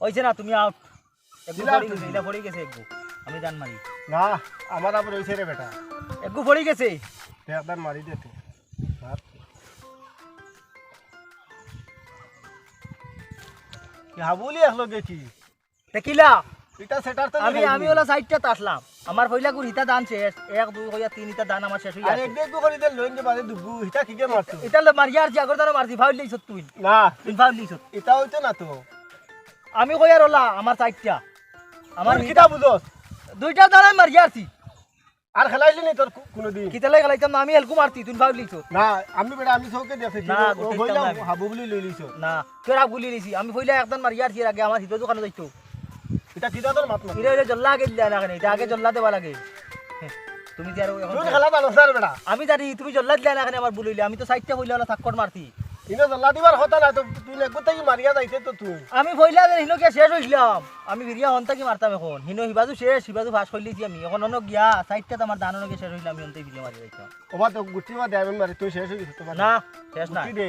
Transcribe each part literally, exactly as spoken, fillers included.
অইছে না, তুমি আউট। এগু দিলাম পড়ি তো গেছে, দিলাম। ইলা পড়ি গেছে এগু। আমি জান মারি। না, আমার আবার অইছে রে বেটা। এগু পড়ি গেছে। তে একবার মারি দে তুই। মার। কি হাবুলি একলগে কি? দেখিলা? ইটা সেটার তো আমি, আমি অলা চাইরটাত আছলাম। আমার পয়লাগুর হিতা ধান শেষ। এক, দুই কইয়া তিন হিতা ধান আমার শেষ অইয়া আর আছে। এক দুই করি দে লইন যে বাদে দুগু, হিতা কিগে মারতো? ইটা লো মারিয়া আরছি, আগর ধানও মারছি, ফাউল দিছত তুই। না। তুই ফাউল দিছত। ইটা অইতো না তো। আমি কইয়ার অলা, আমার চাইরটা। আমার তুই হিতা কিতা বুঝস? দুইটা ধান আমি মারিয়া আরছি। আর খেলাইলি নি তোর কু-, কুনুদিন? কিতালাই খেলাইতাম না, আমি হেলকু মারছি, তুই ফাউল দিছত। না, আমি বেটা, আমি চউখে দেখছি, না, ও গুটি কইলাম, দিতাম না আমি। হাবু বুলি লই লিছ। না, তোর হাবু বুলি লিছি। আমি কইলা একজন মারিয়া আরছি এর আগে, আমার হিতো দোকানো যাইতো। ইটা কিতা তোর মাত না? ইরে, ইরে, জল্লা আগে দিলা না কেনে? ইটা আগে জল্লা দেওয়া লাগে। তুমি যে আরো এখন তুই খেলা জানোস না রে বেটা। আমি জানি, তুমি জল্লা দিলা না কেনে আমার ভুল অইলে? আমি তো চাইরটা কইলা অলা থাক্কর মারছি। ইনো জল্লা দিবার কথা না তো, তুই লেগুর থাকি মারিয়া যাইতে তো তুই। আমি কইলা যে হিনো গিয়া শেষ অইছিলাম। আমি ফিরিয়া হন থাকি মারতাম এখন। হিনো হিবাজু শেষ, হিবাজু ফাঁস করিলিছি আমি। এখন অনো গিয়া, চাইরটাত আমার ধান অনো গিয়া শেষ অইছিলাম, আমি হন থাকি ফিরিয়া মারি যাইতাম। ওবা তো গুটি বা দেবেন মারি, তুই শেষ অই গেছিস তো বাদে। না, শেষ না। গুটি দে।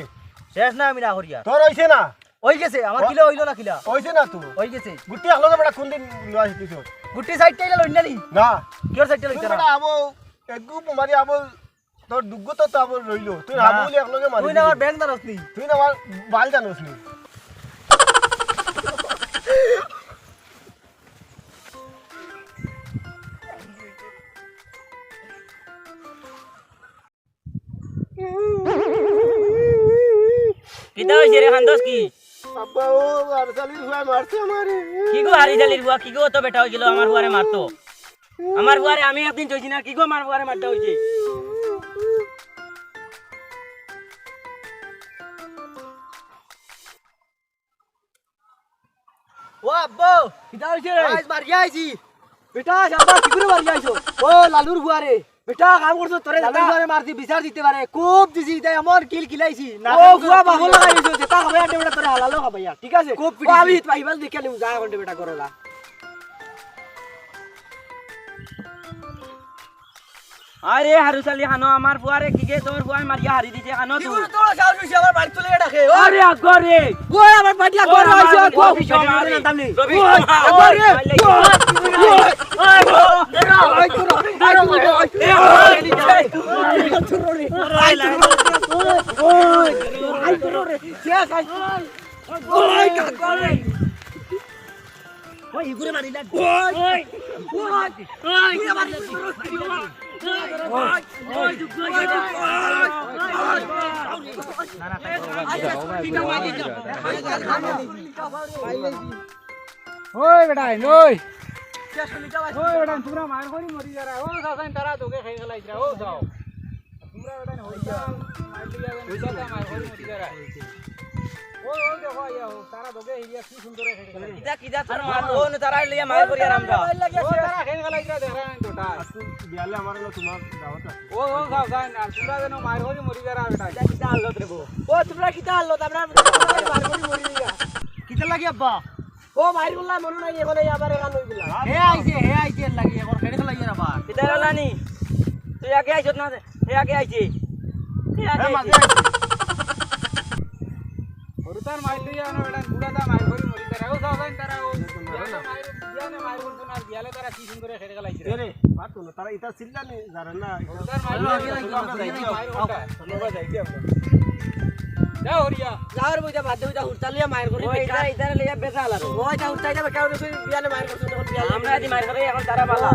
শেষ না, আমি না করিয়া। তোর অইছে না? অই গেছে, আমার ও- কিলা অইলো না কিলা? অইছে না তো। অই গেছে। গুটি একলগে বেটা কোন দিন লওয়া শিখিস? গুটি চাইরটা ইলা লইন না নি? না। কিয়র চাইরটা তুই লইতে না? বেটা আবো, এগু মারি আবো, তোর দুগু তো তো আবো রইলো। তুই না। হাবু বুলি একলগে মারি তুই না আমার দিলি। ব্যাংক জানোস নি? তুই না আমার বাল জানোস নি? কিতা অইছে রে, কান্দস কি? আব্বা, ও হারুচালির ফুয়ায় মারছে আমারে। কি গো হারুচালির ফুয়া, কি গো অত বেটা অই গেলো আমার ফুয়ারে মারতো? আমার ফুয়ারে আমি একদিন চাইছি না, কি গো আমার ফুয়ারে মারতা অইছে? ও আব্বু, কিতা অইছে রে? আইজ মারিয়া আইছি। বেটা, আব্বা, কি করে মারিয়া আইছো? ও লালুর ফুয়ারে। বেটা, কাম করছো তোরে লালুর দাদা। ফুয়ারে মারছি, বিচার দিতে পারে। খুব দিছি, ইতা এমন কিল কিলাইছি। না, ও ফুয়া বাবু লাগাই দিছো, যেটা হবে আটে বেটা তোরে হালালো খাবাইয়া, ঠিক আছে? খুব ও, আমি পিটিছি। পাইবাল দেখে নিমু, যা এখন বেটা করো যা। আরে হারুচালি, কানো আমার ফুয়ারে, কি গে তোর ফুয়ায় মারিয়া হারি দিছে, কানো তুই। তোর সাহস বেশি, আমার বাড়ি তুলে ডাকে। আরে আগরে। কই আমার বাড়ি আগরে আইছে, কই? রবি, আগরে। ওই, ইগুরে মারিলা। ওই, ওই, ওই, ইগুরে মারিলা। ওই, ওই, ওই, ওই। ওই বেটা, ওই। ওই বেটা, তোমরা মার করি মরি যারা। ও চাচাইন তারা তোকে খাই গেলাইছরা। ও যাও। তোমরা বেটা হইয়া মার লইয়া যান, হইয়া মার করি মরি যারা। ও, ও দেখো, আইয়া, ও, তারা দগে হিরিয়া কি সুন্দর খেলে খেলে। কিতা, কিতা, তার মা, ও, নে, তারা লইয়া মার করি আর আমরা। ও, তারা খেল খেলা ইরা দেখরা নাই তো, তাই। আজকে বিয়ালে আমার হলো তোমার দাওয়াত আছে। ও, ও, যাও, যাও না, তোমরা যেন মার করি মরি যারা বেটা। কিতা, কিতা হালত রে গো? ও, তোমরা কিতা হালত? আমরা মার করি মরি যারা। কিতা লাগে আব্বা? ও মাইর গুলা মনে নাই, এখন এই আবার এখান হই গেলা। হে আইছে, হে আইছে, এর লাগি এখন খেড়ে খেলা ইয়ার আবার। কিতা হলা নি? তুই আগে আইছত না, হে আগে আইছে। হে আগে হে আইছে। মাঝে আইছে। হরুতার মাইর লইয়া না বেটা, বুড়া দা মাইর করি মরি তারা। ও যাও, যাও, তারা ও। বিয়ালে মাইর, বিয়ালে মাইর করতো না, বিয়ালে তারা কি সুন্দর খেড়ে খেলা আইছে। এ রে, বাদ তো না, তারা ইতা চিল্লা নি, জানে না। হরুতার মাইর লইয়া, হরুতার মাইর করতো। আমরা যাই কি আমরা? যাও হরিয়া। যাওয়ার বইটা বাদ দে, ওইটা হুরতালিয়া মায়ের ঘরে ওই বেকার। এটা, এটা লইয়া বেকার আর। ওইটা হুরতালিয়া বেকার, ওই বিয়ানে মায়ের ঘরে, তখন বিয়ানে আমরা যদি মার খাই, এখন তারা বালা।